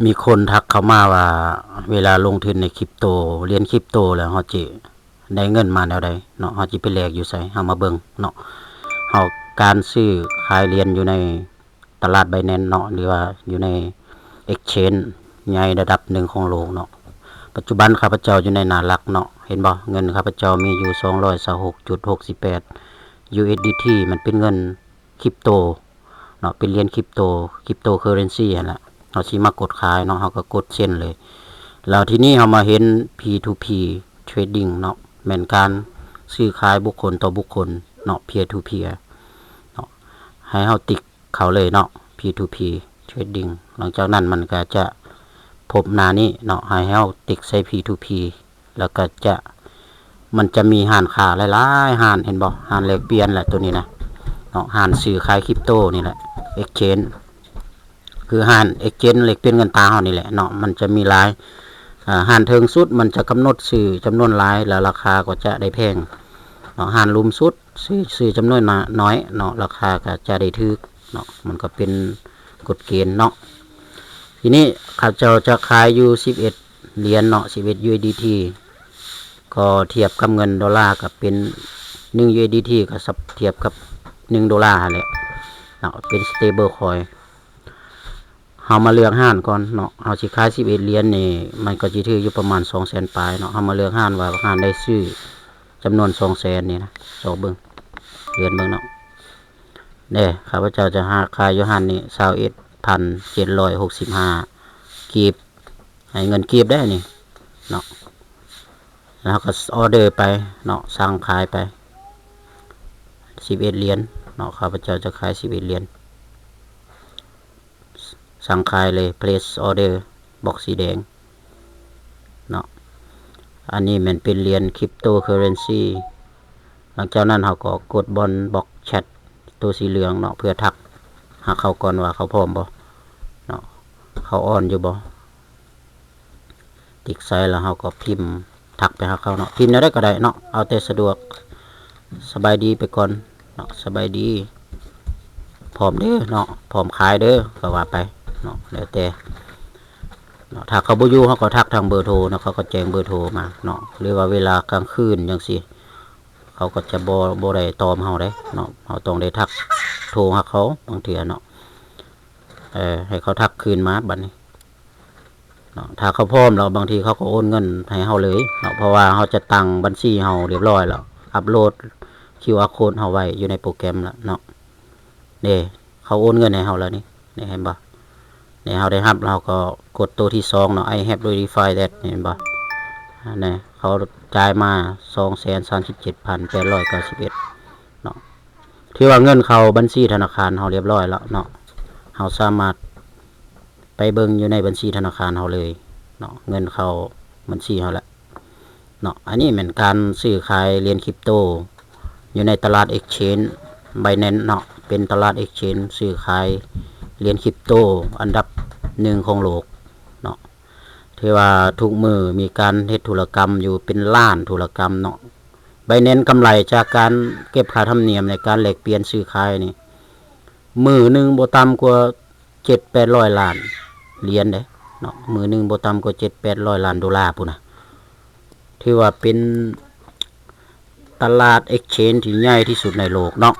ມີຄົນທັກເຂົ້າມາວ່າ ເວລາລົງທຶນໃນຄຣິບໂຕ ຫຼຽນຄຣິບໂຕແລ້ວ ເຮົາຈະໄດ້ເງິນມາແນວໃດເນາະ? ເຮົາຈະໄປແລກຢູ່ໃສ? ເຮົາມາເບິ່ງເນາະ. ເຮົາ ການຊື້ຂາຍຫຼຽນຢູ່ໃນຕະຫຼາດ Binance ເນາະ ຫຼືວ່າຢູ່ໃນ Exchange ໃຫຍ່ລະດັບໜຶ່ງຂອງໂລກເນາະ. ປັດຈຸບັນຂ້າພະເຈົ້າຢູ່ໃນໜ້າຫຼັກເນາະ. ເຫັນບໍ່? ເງິນຂ້າພະເຈົ້າມີຢູ່ສອງຮ້ອຍຊາວຫົກຈຸດຫົກສິບແປດ USDT ມັນເປັນເງິນຄຣິບໂຕເນາະ ເປັນຫຼຽນຄຣິບໂຕ Cryptocurrency ຫັ້ນແຫຼະ. ເຮົາຊິມາກົດຂາຍເນາະ ເຮົາກໍກົດເຊັນເລີຍ. ແລ້ວທີນີ້ເຮົາມາເຫັນ P2P Trading ເນາະ ແມ່ນການຊື້ຂາຍບຸກຄົນຕໍ່ບຸກຄົນເນາະ Peer to Peer ເນາະ. ໃຫ້ເຮົາຕິກເຂົ້າເລີຍເນາະ P2P Trading. ຫຼັງຈາກນັ້ນມັນກໍຈະພົບໜ້ານີ້ເນາະ ໃຫ້ເຮົາຕິກໃສ່ P2P ແລ້ວກໍຈະ ມັນຈະມີຮ້ານຄ້າຫຼາຍໆຮ້ານ ເຫັນບໍ່? ຮ້ານແລກປ່ຽນແຫຼະ ໂຕນີ້ນະເນາະ ຮ້ານຊື້ຂາຍຄຣິບໂຕນີ້ແຫຼະ Exchange ຄືຮ້ານ Exchange ແລກປ່ຽນເງິນຕາເຮົານີ້ແຫຼະເນາະ. ມັນຈະມີຫຼາຍ ອາ ຮ້ານເທິງສຸດມັນຈະກຳນົດຊື້ຈຳນວນຫຼາຍ ແລ້ວລາຄາກໍຈະໄດ້ແພງເນາະ. ຮ້ານລຸ່ມສຸດຊື້ ຊື້ຈຳນວນໜ້ອຍເນາະ ລາຄາກໍຈະໄດ້ຖືກເນາະ. ມັນກໍເປັນກົດເກນເນາະ. ທີນີ້ຂ້າເຈົ້າຈະຂາຍຢູ່ສິບເອັດຫຼຽນເນາະ ສິບເອັດ USDT ກໍທຽບກັບເງິນໂດລາກໍເປັນ ໜຶ່ງ USDT ກໍສັບທຽບກັບໜຶ່ງໂດລາຫັ້ນແຫຼະເນາະ ເປັນ stable coin. ເຮົາມາເລືອກຮ້ານກ່ອນເນາະ ເຮົາຊິຂາຍສິບເອັດຫຼຽນນີ້ ມັນກໍຊິຖືກຢູ່ປະມານສອງແສນປາຍເນາະ. ເຮົາມາເລືອກຮ້ານວ່າຮ້ານໃດຊື້ຈຳນວນສອງແສນນີ້ນະ ຊອກເບິ່ງ ເລື່ອນເບິ່ງເນາະ. ເດ້ ຂ້າພະເຈົ້າຈະຫາຂາຍຢູ່ຮ້ານນີ້ ຊາວເອັດພັນເຈັດຮ້ອຍຫົກສິບຫ້າກີບ ໃຫ້ເງິນກີບເດ້ນີ້ເນາະ. ແລ້ວກໍອອເດີໄປເນາະ ສັ່ງຂາຍໄປສິບເອັດຫຼຽນເນາະ. ຂ້າພະເຈົ້າຈະຂາຍສິບເອັດຫຼຽນ ສັ່ງຂາຍເລີຍ place order ບັອກສີແດງເນາະ. ອັນນີ້ແມ່ນເປັນຫຼຽນ Cryptocurrency. ຫຼັງຈາກນັ້ນເຮົາກໍກົດບ່ອນບັອກແຊັດໂຕສີເຫຼືອງເນາະ ເພື່ອທັກຫາເຂົາກ່ອນວ່າເຂົາພ້ອມບໍ່ເນາະ ເຂົາອ່ອນຢູ່ບໍ່. ຕິກໃສ່ແລ້ວເຮົາກໍພິມທັກໄປຫາເຂົາເນາະ ພິມແນວໃດກໍໄດ້ເນາະ ເອົາແຕ່ສະດວກ. ສະບາຍດີໄປກ່ອນເນາະ ສະບາຍດີ ພ້ອມເດີເນາະ ພ້ອມຂາຍເດີ ກໍວ່າໄປເນາະ ແລ້ວແຕ່ເນາະ. ຖ້າເຂົາບໍ່ຢູ່ ເຮົາກໍທັກທາງເບີໂທເນາະ ເຂົາກໍແຈ້ງເບີໂທມາເນາະ ຫຼືວ່າເວລາກາງຄືນຈັ່ງຊີ້ ເຂົາກໍຈະບໍ່ ບໍ່ໄດ້ຕອບເຮົາເດ້ເນາະ. ເຮົາຕ້ອງໄດ້ທັກໂທຫາເຂົາບາງເທື່ອເນາະ ເອີ ໃຫ້ເຂົາທັກຄືນມາບັດນີ້ເນາະ. ຖ້າເຂົາພ້ອມແລ້ວ ບາງທີເຂົາກໍໂອນເງິນໃຫ້ເຮົາເລີຍເນາະ ເພາະວ່າເຮົາຈະຕັ້ງບັນຊີເຮົາລຽບຮ້ອຍແລ້ວ ອັບໂຫຼດ QR code ເຮົາໄວ້ຢູ່ໃນໂປຣແກຣມແລ້ວເນາະ. ເດ້ ເຂົາໂອນເງິນໃຫ້ເຮົາແລ້ວນີ້ ນີ້ເຫັນບໍ່? ນີ້ເຮົາໄດ້ຮັບ ເຮົາກໍກົດໂຕທີສອງເນາະ I have verified that ນີ້ເຫັນບໍ່? ນີ້ເຂົາຈ່າຍມາສອງແສນສາມສິບເຈັດພັນແປດຮ້ອຍເກົ້າສິບເອັດເນາະ ຖືວ່າເງິນເຂົ້າບັນຊີທະນາຄານເຮົາລຽບຮ້ອຍແລ້ວເນາະ. ເຮົາສາມາດໄປເບິ່ງຢູ່ໃນບັນຊີທະນາຄານເຮົາເລີຍເນາະ ເງິນເຂົ້າບັນຊີເຮົາແລ້ວເນາະ. ອັນນີ້ແມ່ນການຊື້ຂາຍຫຼຽນຄຣິບໂຕ ຢູ່ໃນຕະຫຼາດ Exchange Binance ເນາະ ເປັນຕະຫຼາດ Exchange ຊື້ຂາຍຫຼຽນຄຣິບໂຕອັນດັບໜຶ່ງຂອງໂລກເນາະ. ຖືວ່າທຸກມື້ມີການເຮັດທຸລະກຳຢູ່ເປັນລ້ານທຸລະກຳເນາະ. Binance ກຳໄລຈາກການເກັບຄ່າທຳນຽມໃນການແລກປ່ຽນຊື້ຂາຍນີ້ ມື້ໜຶ່ງບໍ່ຕ່ຳກວ່າເຈັດແປດຮ້ອຍລ້ານຫຼຽນເດ້ເນາະ ມື້ໜຶ່ງບໍ່ຕ່ຳກວ່າເຈັດແປດຮ້ອຍລ້ານໂດລາພຸ້ນນະ. ຖືວ່າເປັນຕະຫຼາດ Exchange ທີ່ໃຫຍ່ທີ່ສຸດໃນໂລກເນາະ